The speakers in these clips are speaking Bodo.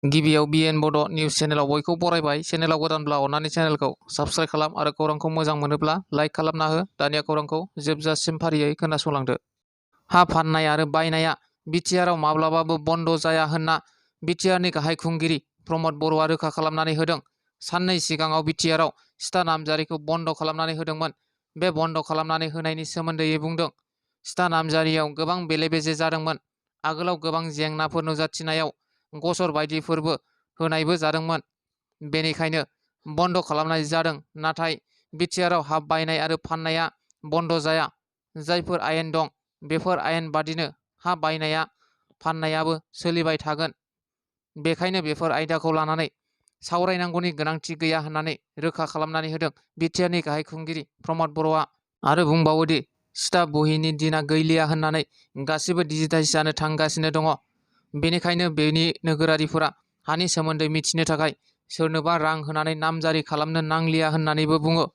गिबियाव बिएन बड' निउस चेनेलाव बयखौ बरायबाय। चेनेलाव गोदानब्ला अननानै चेनेलखौ साबस्क्राइब खालाम आरो खौरांखौ मोजां मोनोब्ला लाइक खालामना हो। दानिया खौरांखौ जोबजासिम फारियै खोनासंलांदो। हा फाननाय आरो बायनाया बिटिआरआव माब्लाबाबो बन्द जाया होनना बिटिआरनि गाहाय खुंगिरि प्रमद बर'आ रोखा खालामनानै होदों। साननै सिगाङाव बिटिआरआव सिथा नामजारिखौ बन्द खालामनानै होदोंमोन। बे बन्द खालामनानै होनायनि सोमोन्दै बुंदों। सिथा नामजारियाव गोबां बेले-बेजे जादोंमोन। आगोलाव गोबां जेंनाफोर नुजाथिनायाव गसर बायदिफोरबो होनायबो जादोंमोन। बेनिखायनो बन्द खालामनाय जादों। नाथाय बिटिआरआव हा बायनाय आरो फाननाया बन्द जाया। जायफोर आयेन दं बेफोर आयेन बादिनो हा बायनाया फाननायाबो सोलिबाय थागोन। बेखायनो बेफोर आयदाखौ लानानै सावरायनांगौनि गोनांथि गैया होननानै रोखा खालामनानै होदों बिटिआरनि गाहाय खुंगिरि प्रमद बर'आ। आरो बुंबावोदि सिथा बहिनि दिना गैलिया होननानै गासिबो डिजिटाइज जानो थांगासिनो दङ। बेनिखायनो बेनि नोगोरारिफोरा हानि सोमोन्दै मिथिनो थाखाय सोरनोबा रां होनानै नामजारि खालामनो नांलिया होननानैबो बुङो।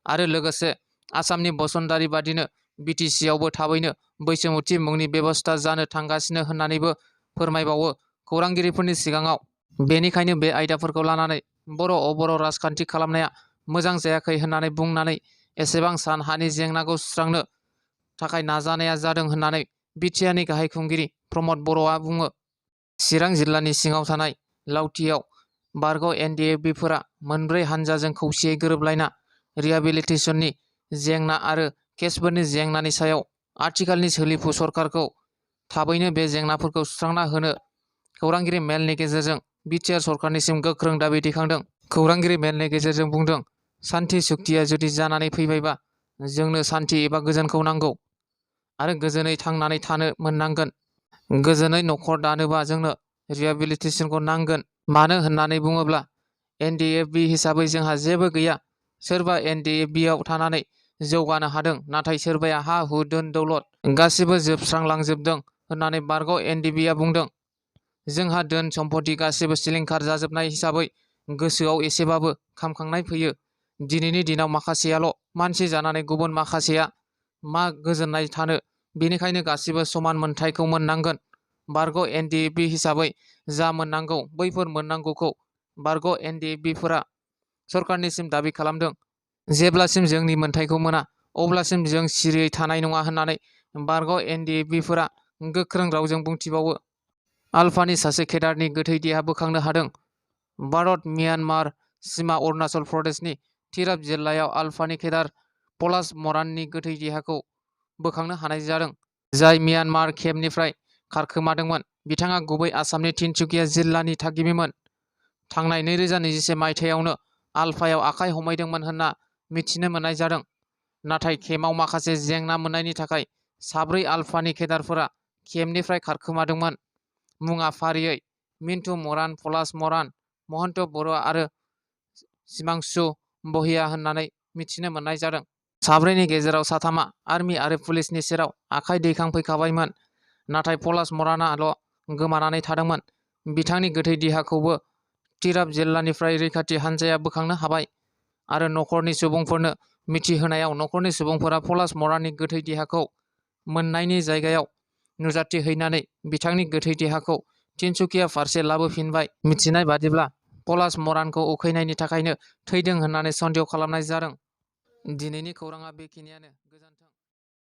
आरो लोगोसे आसामनि बसुन्दारी बादिनो बिटिसिआवबो थाबैनो बैसोमुथि मुंनि बेबस्था जानो थांगासिनो होननानैबो फोरमायबावो खौरांगिरिफोरनि सिगाङाव। बेनिखायनो बे आयदाफोरखौ लानानै बर' राजखान्थि खालामनाया मोजां जायाखै होननानै बुंनानै एसेबां सान हानि जेंनाखौ सुस्रांनो थाखाय नाजानाया जादों होननानै बिटिआरनि गाहाय खुंगिरि प्रमद बर'आ बुङो। चिरां जिल्लानि सिङाव थानाय लावथियाव बारग' एनडिएफबिफोरा मोनब्रै हानजाजों खौसेयै गोरोबलायना रिहाबिलिटेसननि जेंना आरो केसफोरनि जेंनानि सायाव आथिखालनि सोलिफु सरकारखौ थाबैनो बे जेंनाफोरखौ सुस्रांना होनो खौरांगिरि मेलनि गेजेरजों बिटिआर सरकारनिसिम गोख्रों दाबि दैखांदों। खौरांगिरि मेलनि गेजेरजों बुंदों, सान्थि सुक्तिया जुदि जानानै फैबायबा जोंनो सान्थि एबा गोजोनखौ नांगौ आरो गोजोनै थांनानै थानो मोननांगोन। गोजोनै न'खर दानोबा जोंनो रिहाबिलिटेसनखौ नांगोन। मानो होननानै बुङोब्ला एनडिएफबि हिसाबै जोंहा जेबो गैया। सोरबा एनडिएफबिआव थानानै जौगानो हादों, नाथाय सोरबाया हा हु धोन दौलत गासिबो जोबस्रांलांजोबदों होननानै बारग' एनडिएफबिआ बुंदों। जोंहा धोन सम्पति गासिबो सिलिंखार जाजोबनाय हिसाबै गोसोआव एसेबाबो खामखांनाय फैयो। दिनैनि दिनाव माखासेयाल' मानसि जानानै गुबुन माखासेया मा गोजोननाय थानो। बेनिखायनो गासिबो समान मोनथायखौ मोननांगोन। बारग' एनडिएफबि हिसाबै जा मोननांगौ बैफोर मोननांगौखौ बारग' एनडिएफबिफोरा सरकारनिसिम दाबि खालामदों। जेब्लासिम जोंनि मोनथायखौ मोना अब्लासिम जों सिरियै थानाय नङा होननानै बारग' एनडिएफबिफोरा गोख्रों रावजों बुंथिबावो। आलफानि सासे केडारनि गोथै देहा बोखांनो हादों। भारत म्यानमार सिमा अरुणाचल प्रदेशनि तिराप जिल्लायाव आलफानि केडार पलाश मराननि गोथै देहाखौ बोखांनो हानाय जादों, जाय म्यानमार केम्पनिफ्राय खारखोमादोंमोन। बिथाङा गुबै आसामनि तिनसुकिया जिल्लानि थागिबिमोन। थांनाय 2021 मायथाइयावनो आलफायाव आखाइ हमहैदोंमोन होनना मिथिनो मोननाय जादों। नाथाय केम्पआव माखासे जेंना मोननायनि थाखाय साब्रै आलफानि केडारफोरा केम्पनिफ्राय खारखोमादोंमोन। मुङा फारियै मिन्टु मरान, पलाश मरान, महन्त बरुवा आरो सिमांशु बहिया होननानै मिथिनो मोननाय जादों। साब्रैनि गेजेराव साथामा आर्मि आरो पुलिसनि सेराव आखाइ दैखांफैखाबायमोन। नाथाय पलाश मरानाल' गोमानानै थादोंमोन। बिथांनि गोथै देहाखौबो तिराप जिल्लानिफ्राय रैखाथि हान्जाया बोखांनो हाबाय आरो न'खरनि सुबुंफोरनो मिथिहोनायाव न'खरनि सुबुंफोरा पलाश मराननि गोथै देहाखौ मोननायनि जायगायाव नुजाथिहैनानै बिथांनि गोथै देहाखौ तिनसुकिया फारसे लाबोफिनबाय। मिथिनाय बादिब्ला पलाश मरानखौ उखैनायनि थाखायनो थैदों होननानै सन्देह खालामनाय जादों। दिनैनि खौराङा बेखिनियानो। गोजोन्थों।